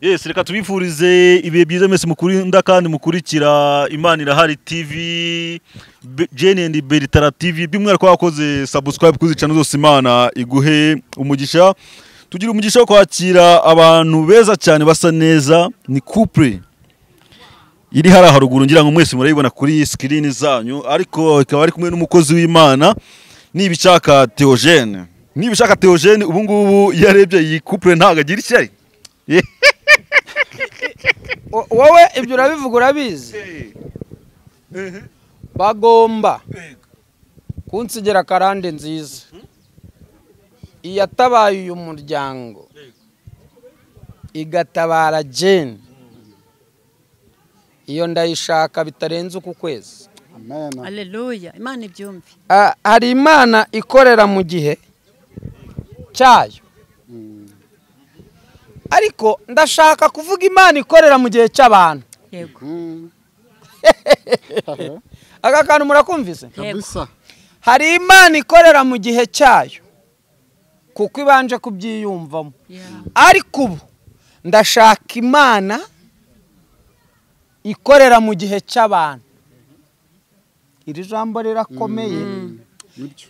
Yes, reka tubifurize ibihe byiza mwese mukunda kandi mukurikira Imana Irahari TV, Jane and Beritara TV. By'umwihariko wakoze subscribe kuri channel zose, Imana iguhe umugisha. Tugira umugisha wo kwakira abantu beza cyane basa neza, ni couple iri hara haruguru, ngira ngo mwese murayibona kuri screen zanyu, ariko ikaba ari kumwe n'umukozi w'Imana Nibishaka Theogene. Nibishaka Theogene ubu ngubu yarebye iyi couple ntago agira ishyari. Wowe ibyo urabivuga urabizi. Bagomba kunsigira karande nziza iyatabaye uyu muryango igatabara Jane, iyo ndayishaka bitarenze uku kwezi. Amen. Haleluya, Imana ibyumve. Hari Imana ikorera mu gihe cyayo, ariko ndashaka kuvuga Imana ikorera mu gihe cy'abantu. Yego. Aka kantu murakumvise? Kabisa. Hari Imana ikorera mu gihe cyayo kuko ibanje kubyiyumvamo. Ariko ubu ndashaka Imana ikorera mu gihe cy'abantu. Iri jambo rirakomeye.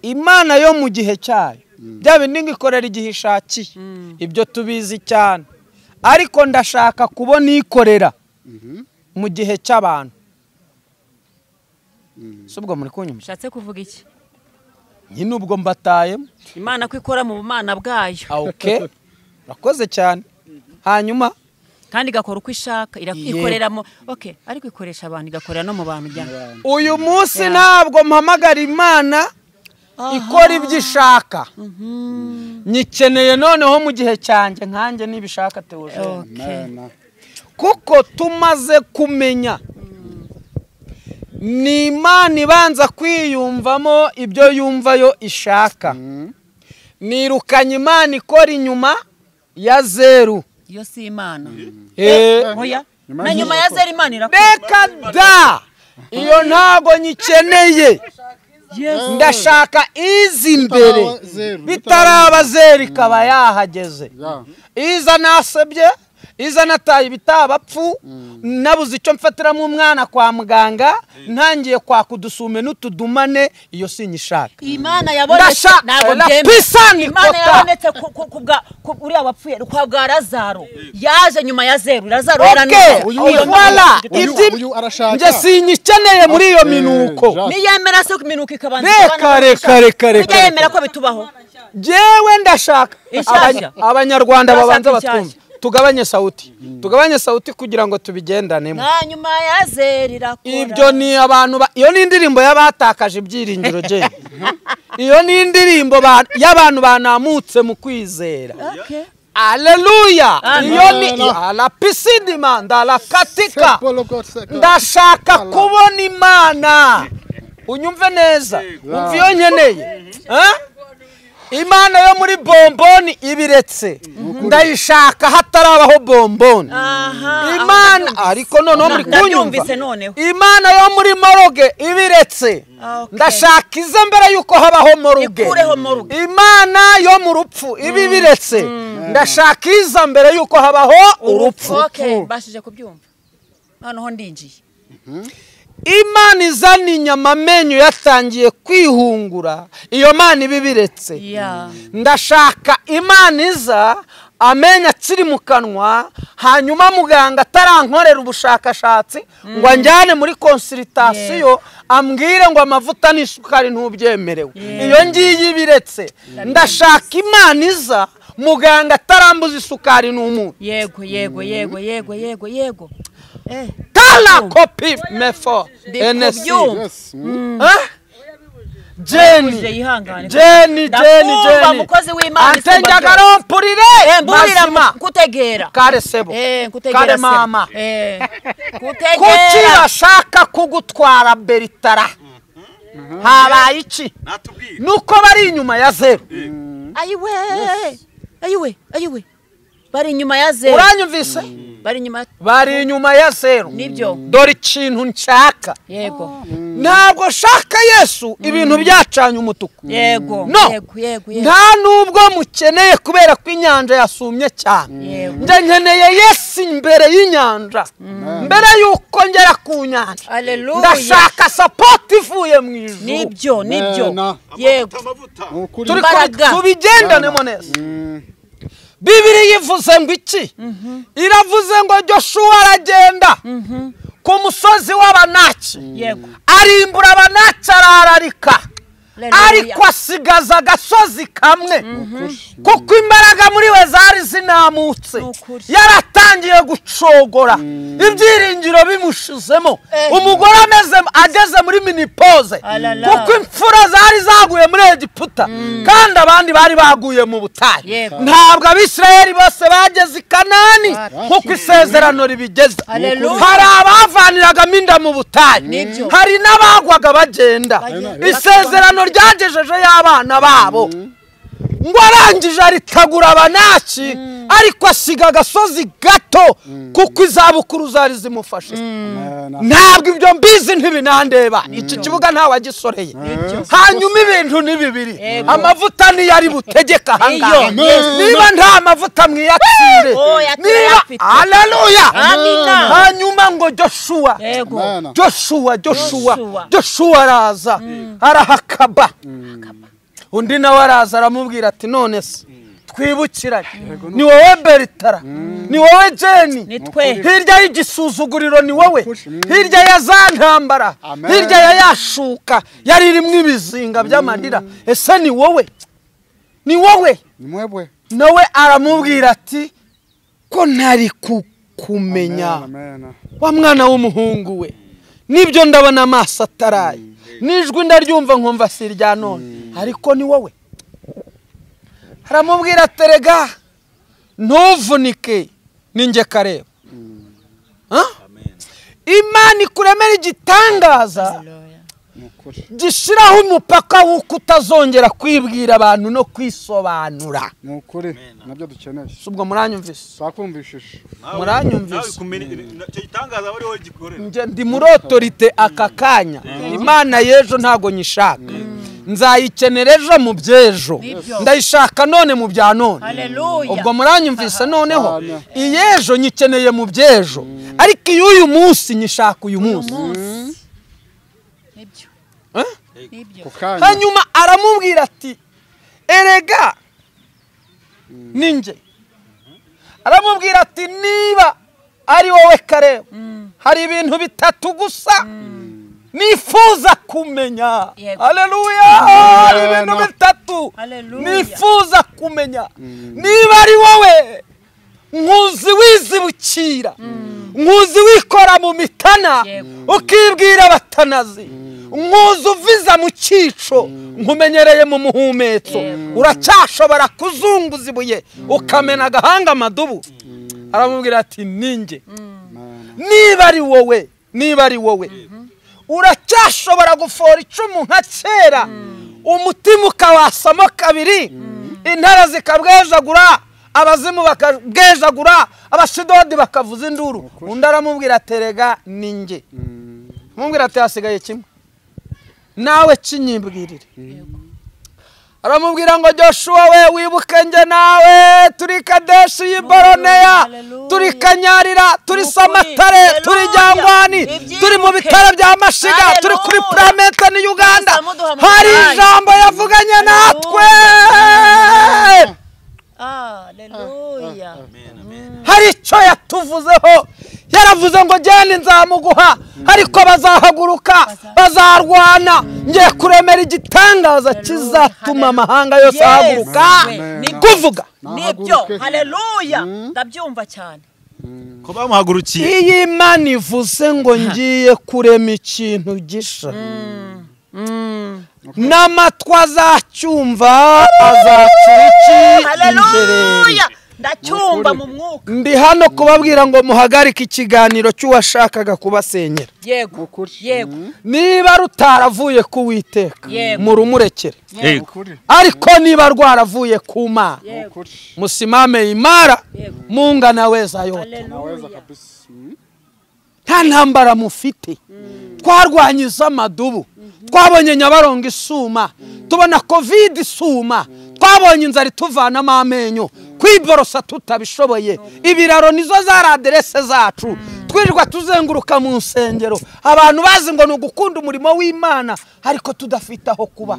Imana yo mu gihe cyayo bya bindi ngo ikorera igihe ishakiye, ibyo tubizi cyane, ariko ndashaka kubona ikorera mu gihe cy'abantu. Si ubwo muri kunyumva? Ushatse kuvuga iki? Nyine ubwo mbatayemo. Imana ko ikora mu bumana bwayo. Okay, urakoze cyane. Hanyuma kandi igakora uko ishaka, ikoreramo. Okay, ariko ikoresha abantu, igakorera no mu bantu. Uyu munsi ntabwo mpamagara Imana ikora ibyo ishaka, nyikeneye noneho mu gihe cyanjye nkanjye nibishaka Theogene. Kuko tumaze kumenya ni Imana ibanza kwiyumvamo ibyo yumva yo ishaka. Nirukanye Imana ikora inyuma ya zeru. Iyo si Imana. Oya, na nyuma ya zeru Imana irakora. Reka da, iyo ntago nyikeneye. Ndashaka izi imbere bitaraba zeru ikaba yahageze. Iza nasebye, iza nataye ibitabapfu, nabuze icyo mfatiramo umwana kwa muganga, ntangiye kwa kudusume n'utudumane, iyo sinyishaka. Imana yabonetse ntabwo byemeye. Imana yabonetse kubwa uriya wapfuye kwa bwa Lazaro, yaje nyuma ya zeru. Lazaro yaranutse. Uyu arashaka. Nje sinyikeneye muri iyo minuko. Niyemera se minuko ikabanza. Reka reka reka reka. Niyemera ko bitubaho. Jewe ndashaka Abanyarwanda babanza batwumve. Tugabanye sauti. Tugabanye sauti kugira ngo tubigendanemo. Hanyuma ya zeru irakora. Ibyo ni abantu, iyo ni indirimbo y'abatakaje ibyiringiro je. Iyo ni indirimbo y'abantu banamutse mu kwizera. Haleluya. Iyo ni ala pisidima ndala katika. Ndashaka kubona Imana. Unyumve neza. Umva iyo nkeneye. Imana yo muri bomboni ibiretse, ndayishaka hatarabaho bomboni. Imana ariko noneho muri kunyumva, Imana yo muri moroge ibiretse, ndashaka ize mbere yuko habaho moroge. Imana yo mu rupfu ibiretse, ndashaka iza mbere yuko habaho urupfu. Okay, bashije kubyumva. Noneho ndinjiye. Imana izana inyama amenyo yatangiye kwihungura, iyo Mana ibibiretse. Ndashaka Imana iza amenyo akiri mu kanwa, hanyuma muganga atarankorera ubushakashatsi ngo anjyane muri consultation ambwire ngo amavuta n'isukari ntubyemerewe. Iyo ngiye ibiretse. Ndashaka Imana iza muganga atarambuza isukari n'umunyu. Yego yego yego yego yego yego. Tala kopi mefo NSC. Jenny Jenny Jenny Jenny Antenja garompurire mazima kutegera kare sebo kare mama kutegera. Kuki bashaka kugutwara Beritara? Habaye iki? Nuko bari inyuma ya zeru. Ayiwe ayiwe ayiwe, bari inyuma ya zeru. Uranyumvise? Bari inyuma, bari inyuma ya zeru. Nibyo. Dore ikintu nshaka. Yego. Ntabwo shaka Yesu ibintu byacanye umutuku. Yego. No. Yego. Nta nubwo mukeneye kubera ko inyanja yasumye cyane. Njye nkeneye Yesu imbere y'inyanja. Mbere yuko ngera ku nyanja. Ndashaka support ivuye mu ijuru. Nibyo. Yego. Tubigendanemo neza. Bibiri yivuze ngo iki? Iravuze ngo Joshua aragenda ku musozi w'Abanaki. Yego. Arimbura Abanaki arararika. Ariko asigaza agasozi kamwe. Kuko imbaraga muri we zari zinamutse. Yaratangiye gucogora. Ibyiringiro bimushizemo. Umugore ameze ageze muri minipoze. Kuko imfura zari zaguye muri Egiputa. Kandi abandi bari baguye mu butayu. Ntabwo Abisirayeli bose bageze i Kanani nkuko isezerano ribigeze. Hari abavaniragamo inda mu butayu. Hari n'abagwaga bagenda. Isezerano ryagejeje y'abana babo. Ngo arangije aritagura Abanaki ariko asiga agasozi gato kuko izabukuru zari zimufashe. Ntabwo ibyo mbizi ntibinandeba. Iki kibuga ntawe agisoreye. Hanyuma ibintu ni bibiri. Amavuta niyo ari butegeka ahangaha. Niba nta mavuta mwiyakire. Niba haleluya. Hanyuma ngo Joshua. Joshua araza arahakaba. Undi nawe araza aramubwira ati none se twibukiranye ni wowe Beritara, ni wowe Jeni, hirya y'igisuzuguriro ni wowe, hirya ya za ntambara, hirya ya yashuka yari irimo ibizinga by'amarira, ese ni wowe? Ni wowe? Nawe aramubwira ati ko ntari kukumenya wa mwana w'umuhungu we, nibyo ndabona amaso ataraye, nijwi ndaryumva nkumva si irya none, ariko ni wowe. Aramubwira terega ntuvunike ninjye Kareba. Imana ikuremera igitangaza gishiraho umupaka w'uko utazongera kwibwira abantu no kwisobanura. Nukuri nabyo dukeneye. Ubwo muranyumvise? Twakumvishije. Muranyumvise. Nje ndi muri autorité aka kanya. Imana y'ejo ntago nyishaka. Nzayikenera ejo mu byejo. Ndayishaka none mu bya none. Ubwo muranyumvise noneho? Iyejo nyikeneye mu byejo. Ariko iyo uyu munsi nyishaka uyu munsi. Hanyuma aramubwira ati erega ninjye. Aramubwira ati niba ari wowe Kareba, hari ibintu bitatu gusa nifuza kumenya. Haleluya. Hari ibintu bitatu nifuza kumenya. Niba ari wowe nkuzi wizibukira, nkuzi wikora mu mitana ukibwira abatanazi, nkuzi uviza mu cyico, nkumenyereye mu muhumetso, uracyashobora kuzunguza ibuye ukamena agahanga amadubu. Aramubwira ati ninjye. Niba ari wowe, niba ari wowe, uracyashobora gufora icumu nka kera, umutima ukawasamo kabiri, intara zikabwejagura, abazimu bakabwejagura, abashidodi bakavuza induru. Undi aramubwira terega ninjye. Amubwira ati hasigaye kimwe, nawe kinyibwirire. Aramubwira ngo Joshua we wibuke nge nawe turi Kadeshi y'Iboroneya, turi Kanyarira, turi Samatare, turi Jangwani, turi mu bitaro bya Mashiga, turi kuri Pramenta ni Uganda. Hari ijambo yavuganye natwe. Haleluya. Hari icyo yatuvuzeho. Yaravuze ngo genda nzamuguha, ariko bazahaguruka bazarwana, ngiye kuremera igitangaza kizatuma amahanga yose ahaguruka kuvuga. Nibyo. Haleluya. Ndabyumva cyane. Ko bamuhagurukiye. Iyi Imana ivuze ngo ngiye kurema ikintu gisha, n'amatwi azacyumva azacura iki. Haleluya. Ndacyumva mu mwuka. Ndi hano kubabwira ngo muhagarike ikiganiro cy'uwashakaga kubasenyera. Yego. Yego. Niba rutaravuye ku Uwiteka murumurekere. Yego. Ariko niba rwaravuye ku Mana musimame imara, Mungu anaweza yote. Anaweza kabisa. Nta ntambara mufite. Twarwanye amadubu. Twabonye Nyabarongo isuma, tubona Covid isuma, twabonye inzara ituvanamo amenyo, kwiborosa tutabishoboye. Ibiraro nizo zari aderese zacu. Twirirwa tuzenguruka mu nsengero, abantu bazi ngo ni ugukunda umurimo w'Imana, ariko tudafite aho kuba.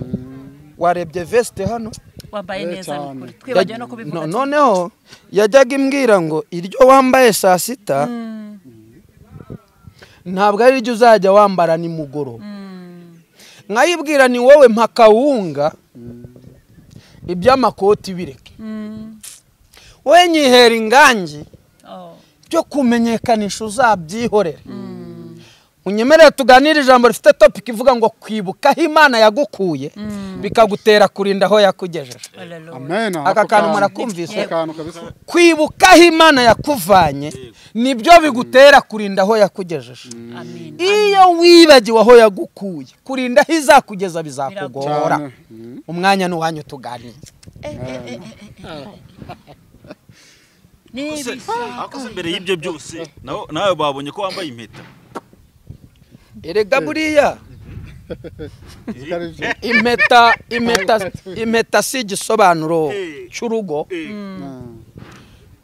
Warebye veste hano wambaye neza n'ukuri, twibagiwe no kubivuga. Noneho yajyaga imbwira ngo iryo wambaye saa sita ntabwo ari ryo uzajya wambara nimugoroba. Nkayibwira ni wowe mpakawunga iby'amakoti bireke. Wowe nyihera ingangi byo kumenyekanisha uzabyihorere. Unyemerere tuganire ijambo rifite topic ivuga ngo kwibuka aho Imana yagukuye bikagutera kurinda aho yakugejeje. Amen. Aka kantu murakumvise? Kwibuka aho Imana yakuvanye nibyo bigutera kurinda aho yakugejeje. Iyo wibagiwe aho yagukuye, kurinda aho izakugeza bizakugora. Umwanya n'uwanyu tuganire. Akoze mbere y'ibyo byose nawe babonye ko wambaye impeta. Erega buriya impeta si igisobanuro cy'urugo,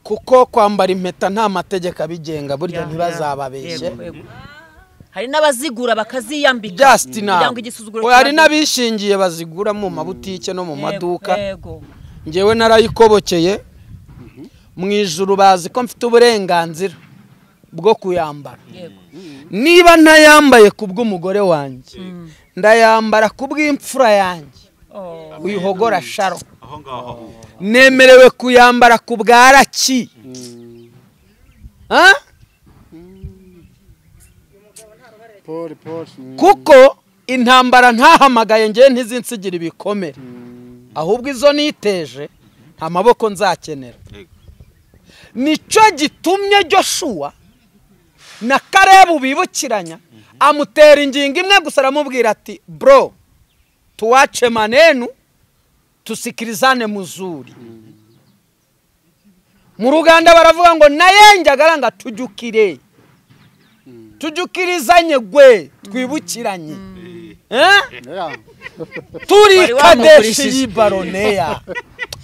kuko kwambara impeta nta mategeko abigenga, burya ntibazababeshye. Hari n'abazigura bakaziyambika kugira ngo igisuzuguro. Hari n'abishingiye bazigura mu mabutike no mu maduka. Njyewe narayikobokeye mu ijuru, bazi ko mfite uburenganzira bwo kuyambara. Niba ntayambaye kubw'umugore wanjye, ndayambara kubw'imfura yanjye wihogora Sharo. Nemerewe kuyambara kubwa Raki. Kuko intambara ntahamagaye ngewe ntizinsigira ibikomere, ahubwo izo niteje nta maboko nzakenera. Nicyo gitumye Joshua na Karebu bibukiranya, amutera ingingo imwe gusa, aramubwira ati bro, tuwache manenu tusikirizane muzuri. Mu Ruganda baravuga ngo nayenjaga nga tujukire, tujukirizanye gwe twibukiranye. Turi Kadeshi y'ibaroneya.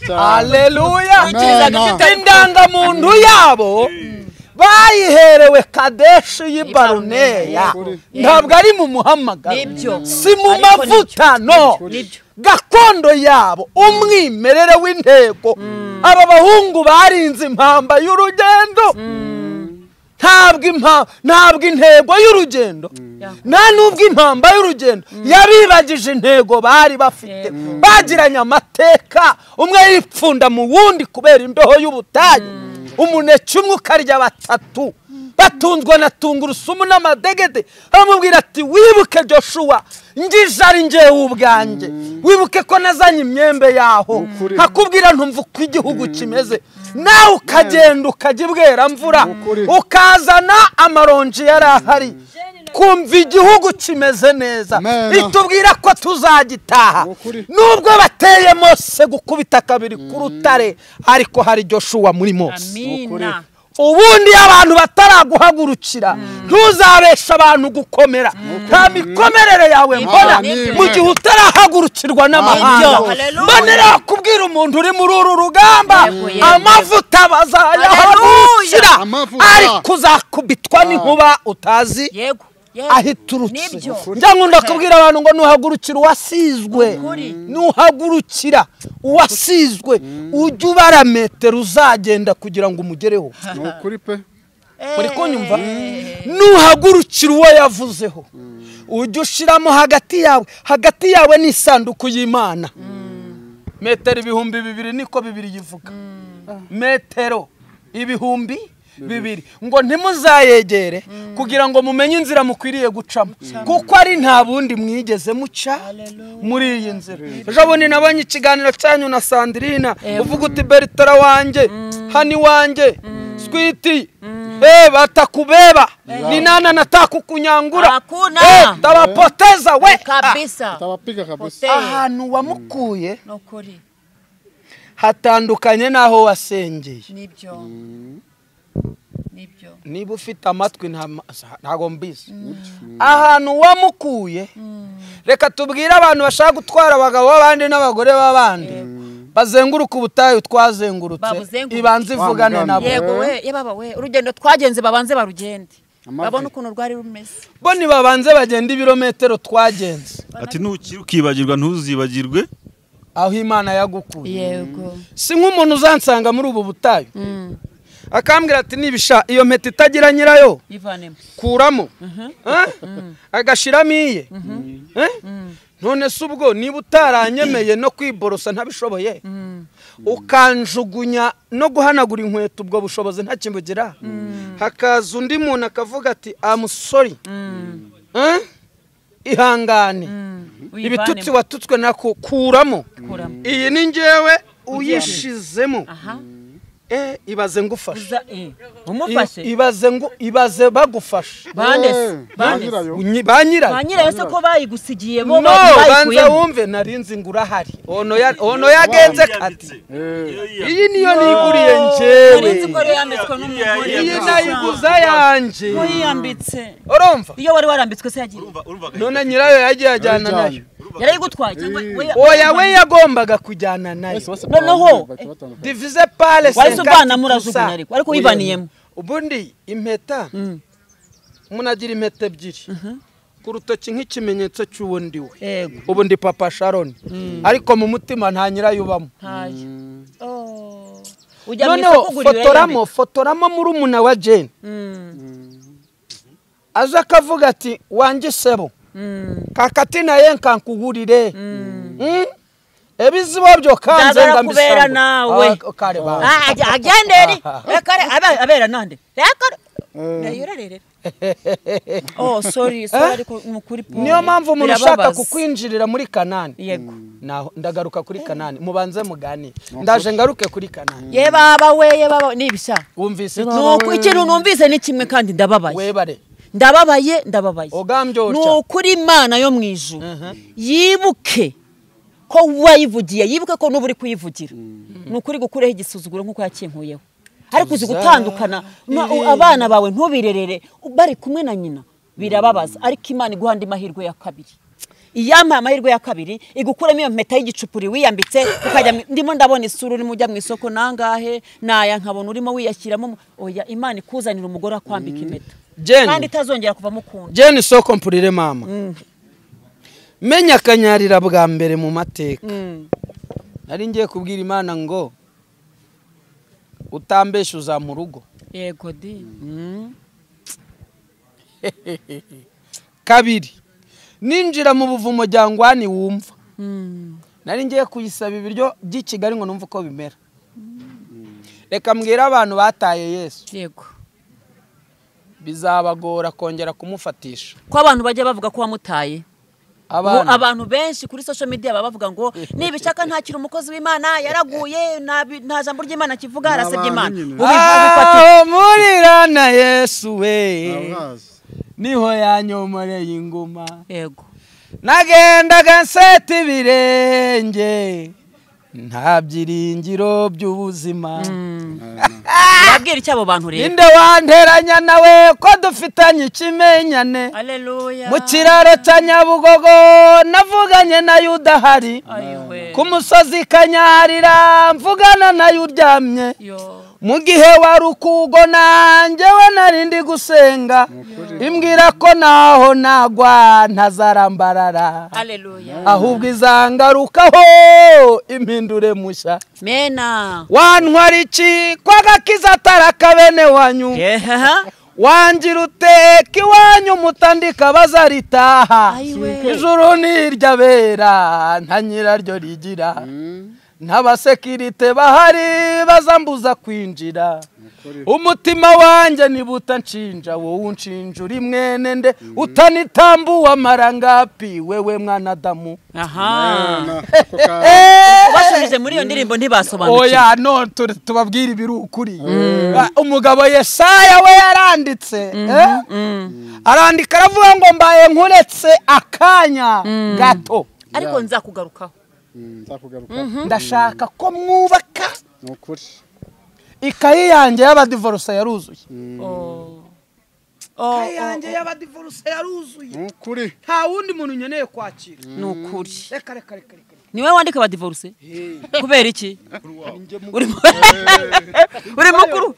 Haleluya. Indangamuntu yabo bayiherewe Kadeshi y'ibaroneya. Ntabwo ari mu muhamagaro, si mu mavuta, no gakondo yabo, umwimerere w'intego. Aba bahungu barinze impamba y'urugendo. Ntabwo intego y'urugendo, nta nubwo impamba y'urugendo yabibagije intego bari bafite. Bagiranye amateka, umwe yipfunda mu wundi kubera imbeho y'ubutayu. Umuneke umwe ukarya batatu, batunzwe na tungurusumu n'amadegede. Aramubwira ati wibuke Joshua, ngije ari njyewe ubwanjye, wibuke ko nazanye imyembe yaho, nkakubwira ntumva uko igihugu kimeze, nawe ukagenda ukajya ibweramvura ukazana amaronji yari ahari, kumva igihugu kimeze neza, itubwira ko tuzagitaha. Nubwo bateye Mose gukubita kabiri ku rutare, ariko hari Joshua muri Mose. Ubundi abantu bataraguhagurukira, ntuzabesha abantu gukomera. Nta mikomerere yawe mbona mu gihe utarahagurukirwa n'amahanga. Mbonera kubwira umuntu uri muri uru rugamba, amavuta bazayahagurukira, ariko uzakubitwa n'inkuba utazi ahiturutse. Njya nkunda kubwira abantu ngo nuhagurukira uwasizwe, nuhagurukira uwasizwe, ujye ubara metero uzagenda kugira ngo umugereho. Muri kunyumva? Nuhagurukira uwo yavuzeho, ujye ushiramo hagati yawe, hagati yawe n'isanduku y'Imana metero 2000, niko bibiri yivuga. Metero 2000, ngo ntimuzayegere kugira ngo mumenye inzira mukwiriye gucamo, kuko ari nta bundi mwigeze muca muri iyi nzira. Ejo bundi nabonye ikiganiro cyanyu na Sandrina, uvuga uti Bertara wanjye, hani wanjye, switi, batakubeba ni nana natakukunyangura, tabapoteza we kabisa, tabapiga kabisa. Ahantu wamukuye hatandukanye naho wasengeye. Nibyo. Nibyo. Niba ufite amatwi ntago mbizi. Ahantu wamukuye. Reka tubwire abantu bashaka gutwara abagabo b'abandi n'abagore b'abandi. Bazenguruka ubutayu twazengurutse. Ibanze ivugane nabo. Yego we, yababa we, urugendo twagenze babanze barugende. Babone ukuntu rwari rumeze. Bo ni babanze bagenda ibirometero twagenze. Ati nukiri ukibagirwa ntuzibagirwe aho Imana yagukuye. Yego. Si nk'umuntu uzansanga muri ubu butayu. Akambwira ati nibisha iyo mpeta itagira nyirayo ivanemo kuramo agashiramo iye. None se ubwo niba utaranyemeye no kwiborosa ntabishoboye ukanjugunya no guhanagura inkweto ubwo bushobozi ntakimbugira hakaza undi muntu akavuga ati I'm sorry ihangane ibitutsi watutswe nako kuramo iyi ni njyewe uyishizemo. Ibaze ngufashe. Umufashe. Ibaze ngo ibaze bagufashe. Bande. Banyirayo. Banyirayo se ko bayigusigiye bo bayikuye. No, banza wumve narinzi ngurahari. Ono yagenze kati. Iyi niyo niguriye njewe. Narinzi ko yambitswe n'umugore. Iyi nayiguza yanje. Ko yambitse. Urumva? Iyo wari warambitswe se yagiye. None nyirayo yagiye ajyana nayo. Yarayigutwaye cyangwa oya we yagombaga kujyana nayo. Noneho divize pale bana murajugunya ariko wivaniyemo. Ubundi impeta munagira impeta ebyiri ku rutoki nk'ikimenyetso cy'uwo ndi we. Ubu ndi Papa Sharon ariko mu mutima nta nyirayubamo. Noneho fotoramo murumuna wa Jane aza akavuga ati wanjye sebo kakati naye nkankugurire ebizibo byo kanze ndabisanga nawe agenderi rekare abera nande rekare nayorerere. Oh sorry ariko mukuri po. Niyo mpamvu umuntu ushaka kukwinjirira muri Kanani. Yego. Naho ndagaruka kuri Kanani mubanze mugani ndaje ngaruke kuri Kanani. Ye baba we ye baba nibisha. Wumvise nuko ikintu numvise ni kimwe kandi ndababaye. Webare. Ndababaye. Nukuri Imana yo mwijuru yibuke ko wayivugiye yibuke ko nubu uri kuyivugira. Nukuri gukureho igisuzuguro nkuko yakinkuyeho. Ariko uzi gutandukana abana bawe ntubirerere bari kumwe na nyina birababaza ariko Imana iguha andi mahirwe ya kabiri. Iyampa amahirwe ya kabiri igukuremo iyo mpeta y'igicupuri wiyambitse ukajya ndimo ndabona isura urimo ujya mu isoko nangahe naya nkabona urimo wiyashyiramo. Oya Imana ikuzanira umugore akwambika impeta kandi itazongera kuva mukunda. Jane soko mpurire mama. Menya kanyarira bwa mbere mu mateka. Nari ngiye kubwira Imana ngo utambesha uza mu rugo. Yego di. Kabiri ninjira mu buvumo jyangwani wumva. Nari ngiye kuyisaba ibiryo by'i Kigali ngo numve uko bimera. Reka mbwira abantu bataye Yesu. Yego. Bizabagora kongera kumufatisha. Ko abantu bajya bavuga ko wamutaye. Abantu benshi kuri social media baba bavuga ngo nibishaka ntakira umukozi w'Imana yaraguye nta jambo ry'Imana kivuga arasebye Imana. Muri na Yesu we niho yanyomoreye inguma. Yego. Nagendaga nseta ibirenge nta byiringiro by'ubuzima. Babwira icyo abo bantu rero. Ninde wanteranya nawe ko dufitanye ikimenyane. Haleluya. Mu kiraro cya Nyabugogo navuganye na Yudahari. Ku musozi Kanyarira mvugana na Yuryamye. Mu gihe warukugo nanjye we narindi gusenga. Imbwira ko naho nagwa ntazarambarara. Haleluya. Ahubwo izangarukaho impindure mushya. Mena. Wantwara iki kwagakiza ataraka bene wanyu. Wangira uteka iwanyu mutandika bazaritaha. Ijuru niryabera nta nyiraryo rigira. Ntabasekirite bahari bazambuza kwinjira. Umutima wanjye nibuta nshinja wowe unshinja uri mwene nde utanitambuwa marangapi wewe mwana Adamu. Aha. Ubashubije muri iyo ndirimbo ntibasobanukiwe. Oya no tubabwira ibiri ukuri. Umugabo Yesaya we yaranditse arandika aravuga ngo mbaye nkuretse akanya gato ariko nzakugarukaho. Ndashaka ko mwubaka. Nukuri. Ikayi yanjye y'abadivorce yaruzuye. Ikayi yanjye y'abadivorce yaruzuye. Nukuri. Nta wundi muntu nkeneye kwakira. Nukuri. Reka reka reka reka. Niwe wandika abadivorce? Kubera iki?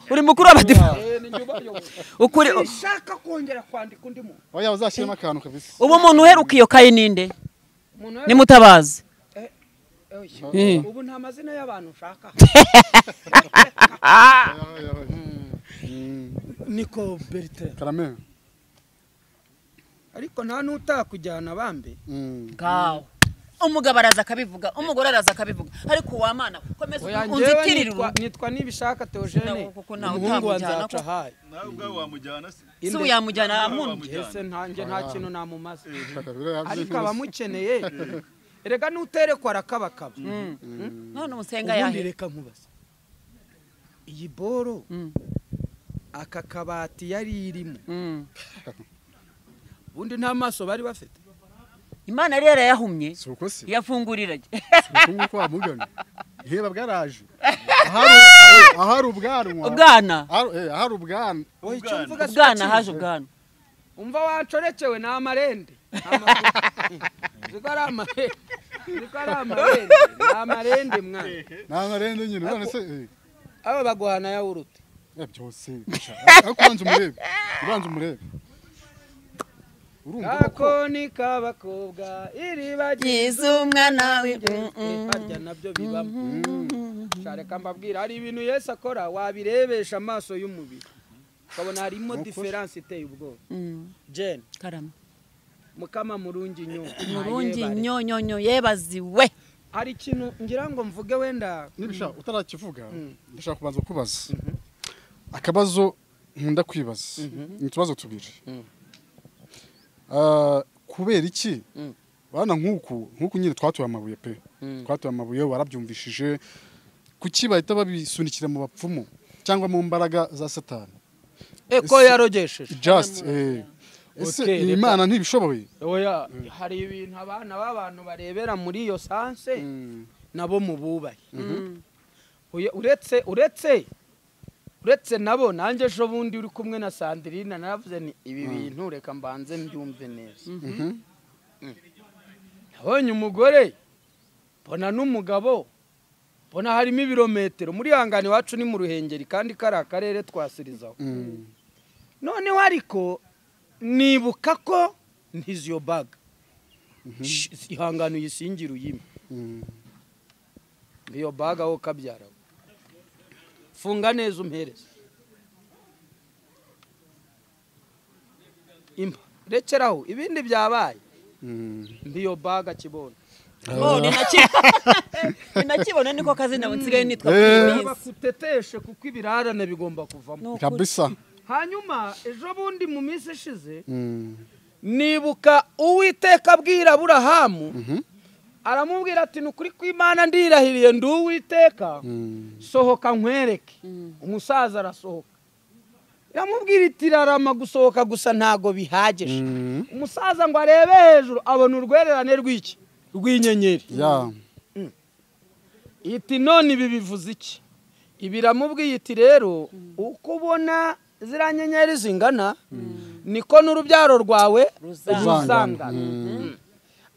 Uri mukuru abadivorce. Ukuri ushaka kongera kwandika undi muntu. Oya uzashyiremo akantu kabisa. Ubu umuntu uheruka iyo kayi ninde? Ni Mutabazi. Ubu nta mazina y'abantu ushaka. Niko Bertrand. Karame. Ariko nta nutakujyana bambe. Ngaho. Umugabo araza akabivuga, umugore araza akabivuga. Ariko wamana komeza unzitirira. Nitwa Nibishaka Theogene. Umuhungu wa Nzacahaye. Nawe ubwawe wamujyana se? Si uyamujyana amuntu. Ese ntanjye nta kintu namumaze. Ariko abamukeneye erega nuterekwa arakabakaba. None umusenga yahe? Reka nkubaze. Iyi boro aka kabati yari irimo. Ubundi nta maso bari bafite. Imana rero yahumye. Yafungurira. Suko kwa mugani. Heba bwaraje. Ahari ubwanwa. Ubwana. Ahari ubwana. Ubwana haje ubwana. Umva wancorekewe na amarende. Zikara amarende. Zikara amarende. Amarende mwana. Na amarende nyine none se. Aba baguhana ya urute. Byose. Ariko ubanza umurebe. Ubanza umurebe. Akoni kabakobwa iribagiza umwana we harya nabyo bibamo. Shareka mbabwira hari ibintu Yesu akora wabirebesha amaso y'umubiri ukabona harimo difference iteye ubwoba. Jane Karama. Mukama murungi nyo. Murungi nyo nyo nyo yebaziwe. Hari ikintu ngira ngo mvuge wenda nibisha utarakivuga ndashaka kubanza kubaza. Akabazo nkunda kwibaza. Ni utubazo tubiri. Kubera iki bana nkuku nyine twatuye amabuye pe twatuye amabuye warabyumvishije kuki bahita babisunikira mu bapfumu cyangwa mu mbaraga za Satani eko yarogesheje just ese Imana ntibishoboye. Oya hari ibintu abana b'abantu barebera muri iyo sanse nabo mububaye. Uretse nabo nanjye ejo bundi uri kumwe na Sandrine naravuze ni ibi bintu reka mbanze mbyumve neza. Nabonye umugore mbona n'umugabo mbona harimo ibirometero muri hangane wacu ni mu Ruhengeri kandi kari akarere twasirizaho. Noneho ariko nibuka ko ntiziyo baga ihangane uyisingira uyime iyo baga wo kabyara funga neza umpereze impa rekeraho ibindi byabaye ndiyo baga kibona none nakibona niko kazi nawe nsigaye nitwa kuri bakuteteshe kuko ibirarane bigomba kuvamo kabisa. Hanyuma ejo bundi mu minsi ishize nibuka Uwiteka abwira Aburahamu aramubwira ati nukuri kw'Imana ndirahiriye ndi Uwiteka sohoka nkwereke. Umusaza arasohoka yamubwira iti rarama gusohoka gusa ntago bihagije. Umusaza ngo arebe hejuru abona urwererane rw'iki rw'inyenyeri. Iti none ibi bivuze iki? Ibiramubwiye iti rero uko ubona ziriya nyenyeri zingana niko n'urubyaro rwawe ruzangana.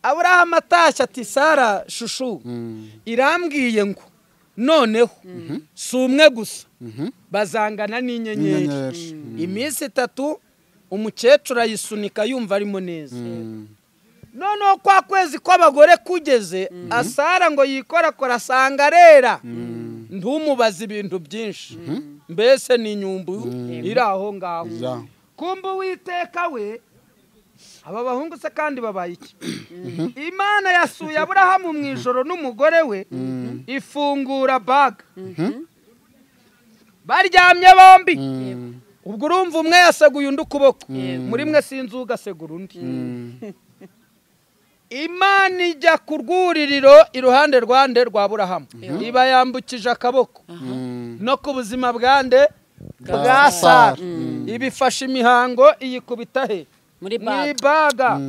Aburahamu atashye ati Sara shushu irambwiye ngo noneho si umwe gusa bazangana n'inyenyeri. Iminsi itatu umukecuru ayisunika yumva arimo neza. Noneho kwa kwezi kw'abagore kugeze Asara ngo yikorakora asanga arera ntumubaze ibintu byinshi mbese ni inyumbu iri aho ngaho. Kumba Uwiteka we aba bahungu se kandi babaye iki? Imana yasuye Aburahamu mu ijoro n'umugore we ifungura baga baryamye bombi. Ubwo urumva umwe yaseguye undi ukuboko muri mwe sinzi ugasegura undi. Imana ijya ku rwuririro iruhande rwande rwa Aburahamu iba yambukije akaboko no ku buzima bwande bwa Sara ibifasha imihango iyikubita he muri baga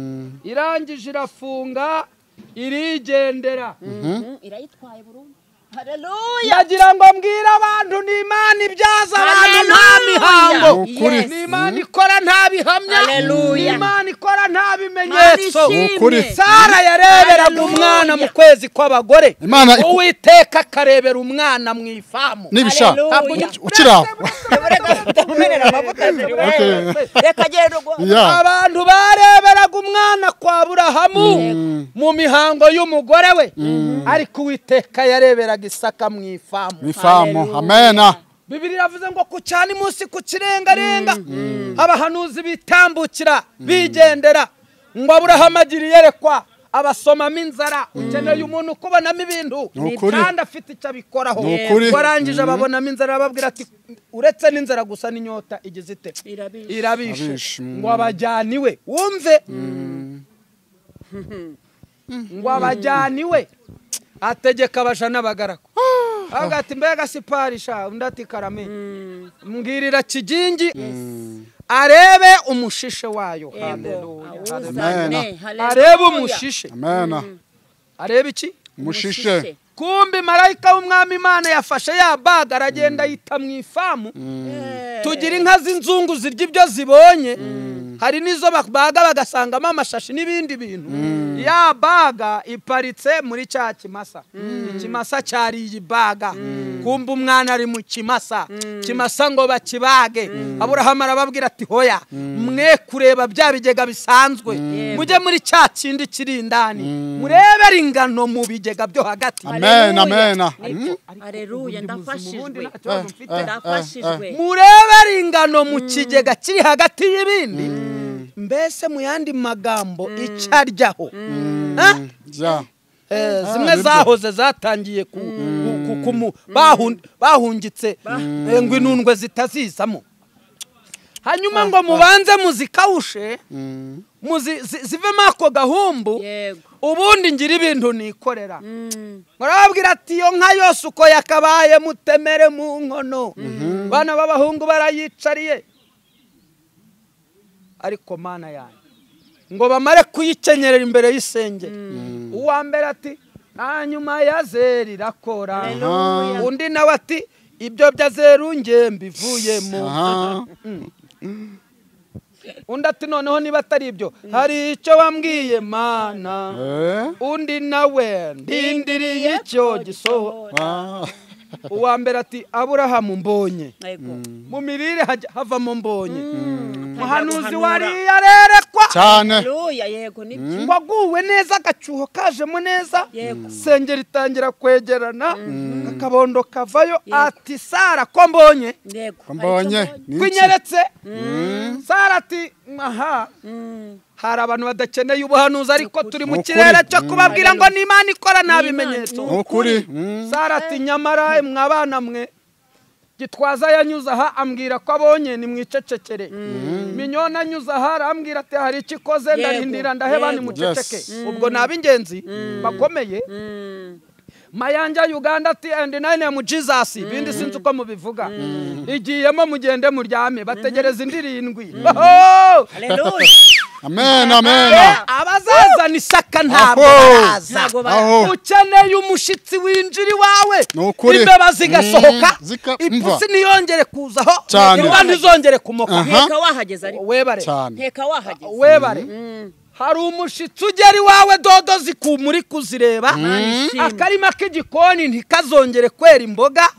irangije irafunga irigendera irayitwaye burundu. Haleluya. Ndagira ngo mbwire abantu ni Imana ibyaza abantu nta mihango, ni Imana ikora nta bihamya, ni Imana ikora nta bimenyetso. Sara yareberaga umwana mu kwezi kw'abagore, Uwiteka akarebera umwana mu ifamu. Abantu bareberaga umwana kwa Aburahamu mu mihango y'umugore we, ariko Uwiteka yareberaga Isaka mu ifamu. Amena. Bibiliya iravuze ngo ku cyane munsi ku kirengarenga abahanuzi bitambukira bigendera, ngo Aburahamu agira iyerekwa abasomamo inzara. Ukeneye umuntu ukubonamo ibintu kandi afite icyo abikoraho. Warangije ababonamo inzara ababwira ati uretse n'inzara gusa n'inyota igize ite irabishe, ngo abajyane iwe. Wumve ngo abajyane iwe, ategeka abaja n'abagaragu. Avuga ati mbega siparisha, undi ati karame, mbwirira Kigingi arebe umushishe wayo. Haleluya. Arebe umushishe. Arebe iki? Umushishe. Kumbi marayika w'umwami Imana yafashe ya baga aragenda yita mu ifamu. Tugira inka z'inzungu zirya ibyo zibonye, hari nizo baga bagasangamo amashashi n'ibindi bintu. Ya baga iparitse muri cya kimasa, ikimasa cyariye baga. Kumba umwana ari mu kimasa, kimasa ngo bakibage. Aburahamu arababwira ati hoya, mwe kureba bya bigega bisanzwe, mujye muri cya kindi kiri indani, murebere ingano mu bigega byo hagati. Amen, amen. Haleluya, ndafashijwe. Ndafashijwe. Murebere ingano mu kigega kiri hagati y'ibindi. Mbese mu yandi magambo icyaryaho. Zimwe zahoze zatangiye bahungitse ngo inundwe zitazizamo. Hanyuma ngo mubanze muzikawushe, zivemo ako gahumbu, ubundi ngira ibintu nikorera. Murababwira ati iyo nka yose uko yakabaye mutemere mu nkono. Bana b'abahungu barayicariye, ariko Mana yanjye ngo bamare kuyikenyerera imbere y'isengero. Uwa mbere ati hanyuma ya zeri irakora, undi nawe ati ibyo bya zeru nge mbivuyemo. Undi ati noneho niba atari ibyo hari icyo wambwiye Mana. Undi nawe ndindiriye icyo gisohora. Uwa mbere ati Aburahamu mbonye, mu mirire havamo mbonye. Muhanuzi wari yarerekwa cyane. Haleluya, yego nibyo. Waguwe neza, agacuho kajemo neza, sengeri itangira kwegerana, akabondo kavayo. Ati Sara ko mbonye, mbonye kwinyeretse. Sara ati aha, hari abantu badakeneye ubuhanuzi, ariko turi mu kirere cyo kubabwira ngo ni Imana ikora nta bimenyetso. Sara ati nyamara mwabana mwe, Gitwaza yanyuze aha ambwira ko abonye, nimwicecekere. Minyona anyuze aha arambwira ati hari icyo ikoze, ndarindira ndaheba, nimuceceke. Ubwo ni ab'ingenzi bakomeye. Mayanja Uganda ati and 9 mu Jesus, ibindi sinzi uko mubivuga. Igiyemo mugende muryame, bategereza indirindwi. Haleluya. Amen, amen. Abazazana Isaka ntabwo baraza. Ukeneye umushitsi winjira iwawe, imbeba zigasohoka, ipusi ntiyongere kuzaho, imbwa ntizongere kumoka. Nteka wahageze ariko. Webare. Nteka wahageze. Webare. Hari umushitsi ugera iwawe dodo zikumuri kuzireba, akarima k'igikoni ntikazongere kwera imboga,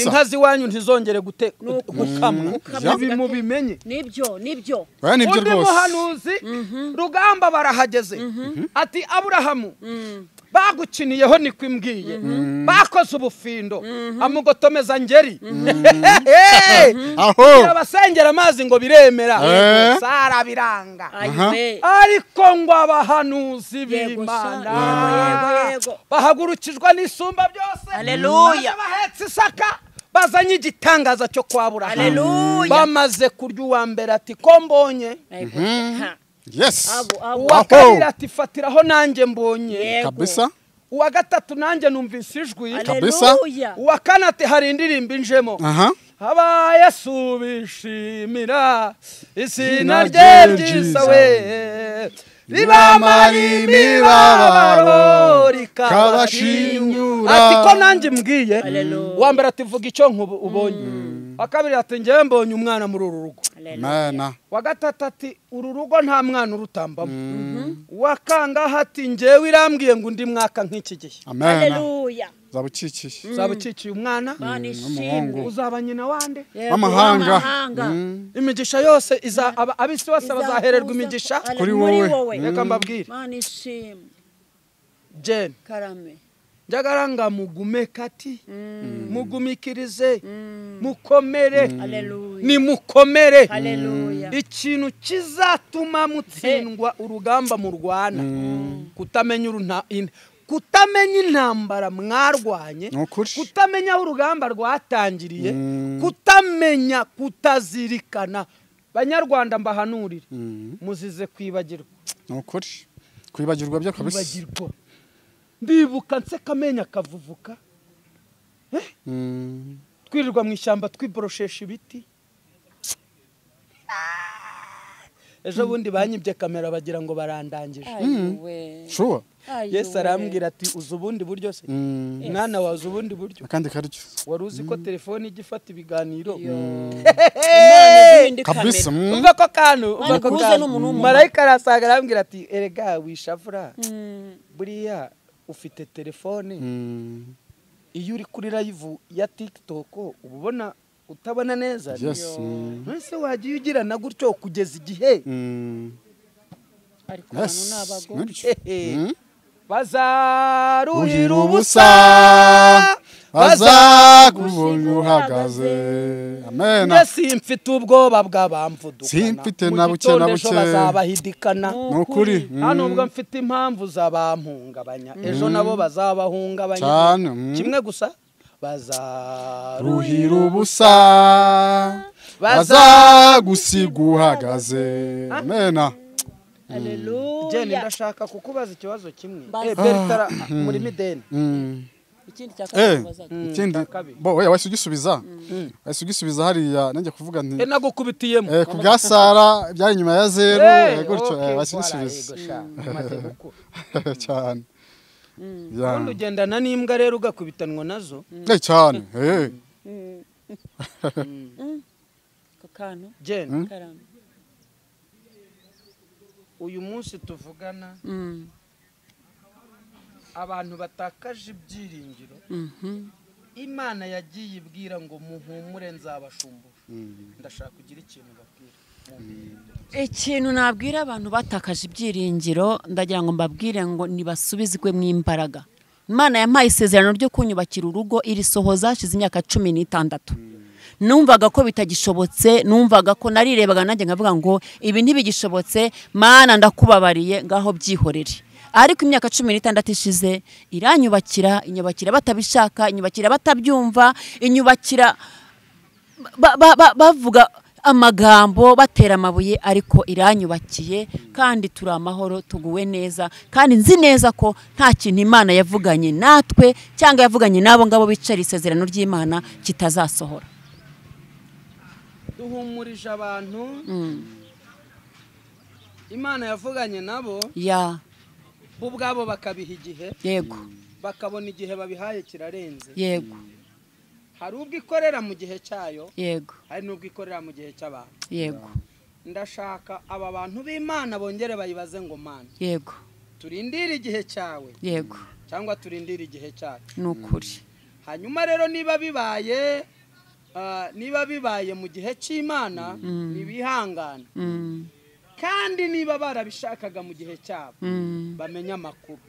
inka ziwanyu ntizongere gukamwa. Ibi mubimenye. Nibyo, nibyo. Undi muhanuzi Rugamba barahageze ati Aburahamu bagukiniyeho niko imbwiye, bakoze ubufindo, amugotomeza ngeri. Abasengera amazi ngo biremera, Sara biranga. Ariko ngo abahanuzi b'Imana bahagurukijwe n'isumba byose, Haleluya, bahetse Isaka, bazanye igitangaza cyo kwa Aburahamu. Bamaze kurya, uwa mbere ati ko mbonye. Yes. Uwa kabiri ati fatiraho nanjye mbonye. Kabisa. Uwa gatatu nanjye numvise ijwi. Kabisa. Uwa kane ati hari indirimbo injemo. Aba Yesu bishimira izina rye ryiza we. Ribamara imibabaro rikabashinyura. Ati ko nanjye mbwiye. Wa mbere ati vuga icyo ubonye. Wa kabiri ati njyewe mbonye umwana muri uru rugo. Wa gatatu ati uru rugo nta mwana urutambamo. Wa kangahe ati njyewe irambwiye ngo undi mwaka nk'iki gihe. Haleluya. Zaba ukikiye umwana uzaba nyina wande w'amahanga. Imigisha yose ab'isi bose bazahererwa imigisha kuri wowe. Reka mbabwire. Jane Karame. Njagaranga mugume kati, mugumikirize, mukomere, ni mukomere. Ikintu kizatuma mutsindwa urugamba murwana, kutamenya kutamenya intambara mwarwanye, kutamenya aho urugamba rwatangiriye, kutamenya kutazirikana. Banyarwanda mbahanurire, muzize kwibagirwa. Nukuri kwibagirwa byo kabisa. Ndibuka nseka amenya kavuvuka, twirirwa mu ishyamba twiboroshesha ibiti. Ejo bundi banyibye kamera bagira ngo barandangije. Sure. Yesu arambwira ati uzi ubundi buryo se? Mwana wazi ubundi buryo. Akandi karyo. Wari uzi ko telefone ijya ifata ibiganiro? Kabisa. Umva ko kantu, umva ko kantu. Marayika arasaga arambwira ati erega wishavura. Buriya ufite telefone. Iyo uri kuri live ya TikTok ubona utabona neza. Yes. Nese wagiye ugirana gutyo kugeza igihe. Ariko abantu nabago. Bazaruhira ubusa, bazakubona uhagaze. Amen. Simfite ubwoba bw'abamvudukana. Simfite na buke na buke. Bazabahidikana. Nukuri. Hano ubwo mfite impamvu zabampungabanya. Ejo nabo bazabahungabanya. Kimwe gusa bazaruhira ubusa, bazagusiga uhagaze. Amen. Haleluya. Jane ndashaka kukubaza ikibazo kimwe. Bertara muri mideni. Ikindi cya kabiri bazaga. Ikindi bo oya wahise ugisubiza. Wahise ugisubiza hariya nanjye kuvuga nti nagukubitiyemo. Ku bya Sara byari nyuma ya zero gutyo wahise ugisubiza. Cyane. Ubundi ugendana n'imbwa rero ugakubitanwa nazo. Cyane. Kantu. Jane. Uyu munsi tuvugana abantu batakaje ibyiringiro, Imana yagiye ibwira ngo muhumure nzabashumbura. Ndashaka kugira ikintu babwira. Ikintu nabwira abantu batakaje ibyiringiro, ndagira ngo mbabwire ngo nibasubizwe mu imbaraga. Imana yampaye isezerano ryo kunyubakira urugo irisohoza hashize imyaka 16. Numvaga ko bitagishobotse, numvaga ko narirebaga nanjye nkavuga ngo ibi ntibigishobotse, Mana ndakubabariye ngaho byihorere. Ariko imyaka 16 ishize iranyubakira, inyubakira batabishaka, inyubakira batabyumva, inyubakira bavuga amagambo batera amabuye, ariko iranyubakiye kandi turi amahoro, tuguwe neza, kandi nzi neza ko nta kintu Imana yavuganye natwe cyangwa yavuganye nabo ngabo bicara isezerano ry'Imana kitazasohora. Duhumurije abantu Imana yavuganye nabo ya bo ubwabo bakabiha igihe, yego, bakabona igihe babihaye kirarenze, yego. Hari ubwo ikorera mu gihe cyayo, yego, hari n'ubwo ikorera mu gihe cy'abantu, yego. Ndashaka aba bantu b'Imana bongere bayibaze ngo Mana, yego, turindire igihe cyawe, yego, cyangwa turindire igihe cyacu. Nukuri. Hanyuma rero niba bibaye niba bibaye mu gihe cy'Imana nibihangana, kandi niba barabishakaga mu gihe cyabo bamenya amakuru.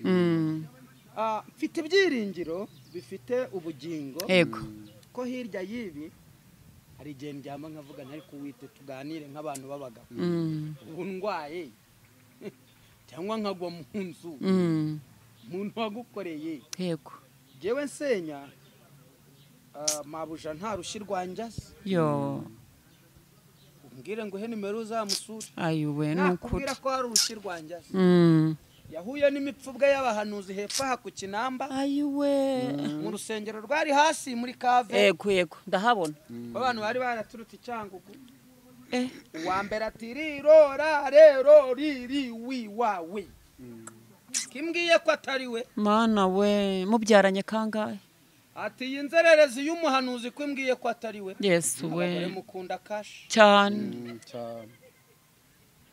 Mfite ibyiringiro bifite ubugingo, yego, ko hirya y'ibi hari igihe ndyama nkavuga ntari kuwite tuganire nk'abantu b'abagabo, ubu ndwaye cyangwa nkagwa mu nzu, umuntu wagukoreye, yego, jyewe nsenya mabuja nta rushyi rwanjye, yo umbwire ngo he nimero uzamusura, ayuwe nukuri nakubwira ko hari urushyi rwanjye. Yahuye n'imipfubwe y'abahanuzi hepfo aha ku Kinamba, ayuwe, mu rusengero rwari hasi muri kave, yego yego, ndahabona abantu bari baraturutse Cyangugu. Uwa mbere ati rirora rero riri wi wa we. Kimbwiye ko atari we. Mana we, mubyaranye kangahe? Ati iyi nzererezi y'umuhanuzi kwimbwiye ko atari we. Yesu we. Mukunda cash. Cyane. Cyane.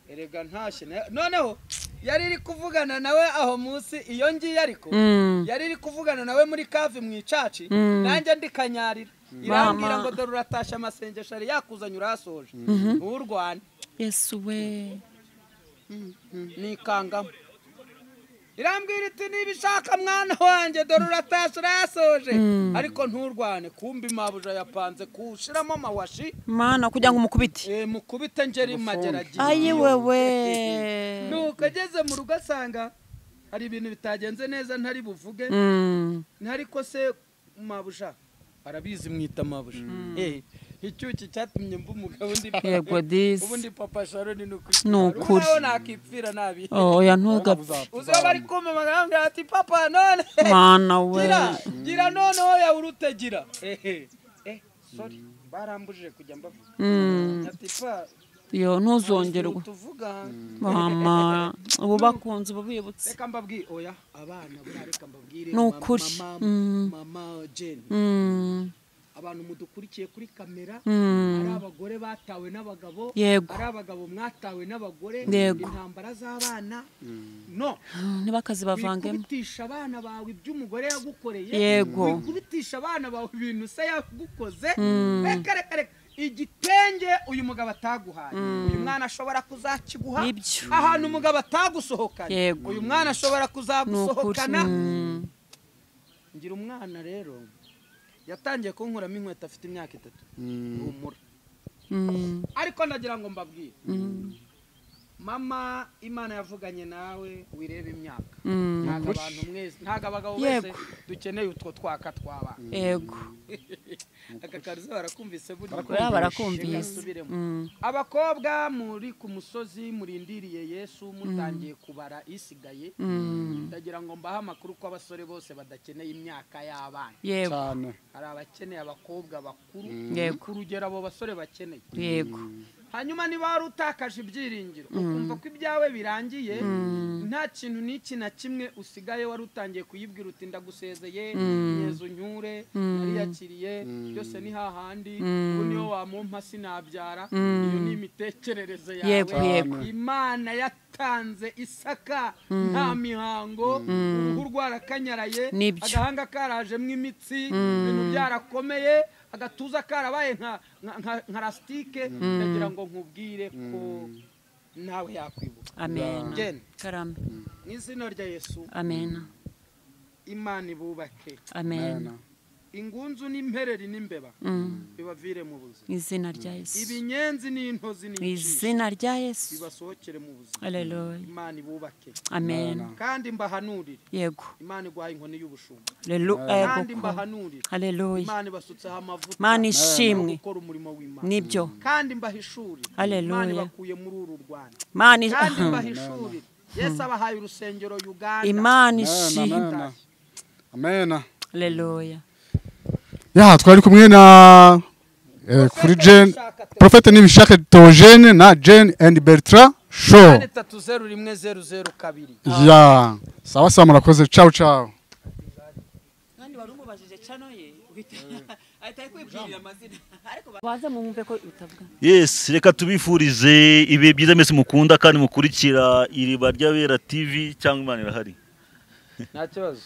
Erega ntashye. Noneho yari iri kuvugana nawe aho munsi iyo ngiye ariko. Yari iri kuvugana nawe muri kave mu icaci nanjye ndikanyarira. Irambwira ngo dore uratasha amasengesho ari yakuzanye urasoje. Nturwane. Yesu we. Nikangamo. Irambwira iti niba ishaka mwana wanjye dore uratasha urasoje ariko nturwane. Kumbi mabuja yapanze kushiramo amawashi mana kugira ngo umukubite. Mukubite ngeri mageragere. Ayi wewe. Nuko ageze mu rugo asanga hari ibintu bitagenze neza ntari buvuge. Ntari ko se mabuja arabizi mwita mabuja. Icyuki cyatumye mba umugabo ndi yego disi. Ubundi papa Sharon ni nukuri. Nawe nakipfira nabi. Oya ntugapfe. Uzo bari kumamagara mbwira ati papa none. Mana we. Gira none hoya urutegira. Sorry barambujije kujya mbavuga. Ati pa yo ntuzongerwa. Tuvuga. Mama ubu bakunze ubu bibutse. Reka mbabwire oya abana bura reka mbabwire mama Jane. Abantu mudukurikiye kuri kamera ari abagore batawe n'abagabo ari abagabo mwatawe n'abagore intambara z'abana no ntibakazi bavangemo. Wikubitisha abana bawe iby'umugore yagukoreye. Yego. Wikubitisha abana bawe ibintu se yagukoze. Reka reka igitenge uyu mugabo ataguhaye uyu mwana ashobora kuzakiguha. Ahantu umugabo atagusohokana uyu mwana ashobora kuzagusohokana. Ngira umwana rero yatangiye kunkuramo inkweto afite imyaka 3. Humura. Ariko ndagira ngo mbabwire. Mama Imana yavuganye nawe wirebe imyaka. Ntago abantu mwese ntago abagabo bese dukeneye utwo twaka twabana. Yego. Aka karuzo barakumvise buri. Barakumvise. Abakobwa muri ku musozi murindiriye Yesu mutangiye kubara isigaye. Ndagira ngo mbaha amakuru ko abasore bose badakeneye imyaka y'abana. Yego. Hari abakeneye abakobwa bakuru. Yego. Kurugera abo basore bakeneye. Yego. Hanyuma niba wari utakaje ibyiringiro ukumva ko ibyawe birangiye nta kintu n'iki na kimwe usigaye wari utangiye kuyibwira uti ndagusezeye nyezo nyure nariyakiriye byose ni hahandi ubu niyo wamumpa sinabyara. Iyo ni imitekerereze yawe. Imana yatanze Isaka nta mihango uruhu rwarakanyaraye agahanga karajemwo imitsi ibintu byarakomeye agatuza karabaye nka rastike. Ndagira ngo nkubwire ko nawe yakwibuka. Amen. Karame. Mu izina rya Yesu. Amen. Imana ibubake. Amen. Ingunzu n'impereri n'imbeba bibavire mu buzima. Izina rya Yesu. Ibinyenzi n'intozi n'inshi. Izina rya Yesu. Bibasohokere mu buzima. Haleluya. Imana ibubake. Amen. Kandi mbahanurire. Yego. Imana iguhaye inkoni y'ubushumba. Haleluya. Kandi mbahanurire. Haleluya. Imana ibasutseho amavuta. Imana ishimwe. Gukora umurimo w'Imana. Nibyo. Kandi mbahishurire. Haleluya. Imana ibakuye muri uru Rwanda. Imana kandi mbahishurire. Yesu abahaye urusengero Uganda. Imana ishimwe. Amen. Haleluya. Ya twari kumwe na kuri Jane Prophet Nibishaka Theogene na Jane and Bertrand Show. 30102. Ya sawa sawa murakoze. Ciao ciao. Kandi wari umubajije channel ye ahita kwibwirira amazina ariko baza mumve ko utavuga. Yes, reka tubifurize ibihe byiza mwese mukunda kandi mukurikira Iriba ry'Abera TV cyangwa Imana irahari. Nta kibazo.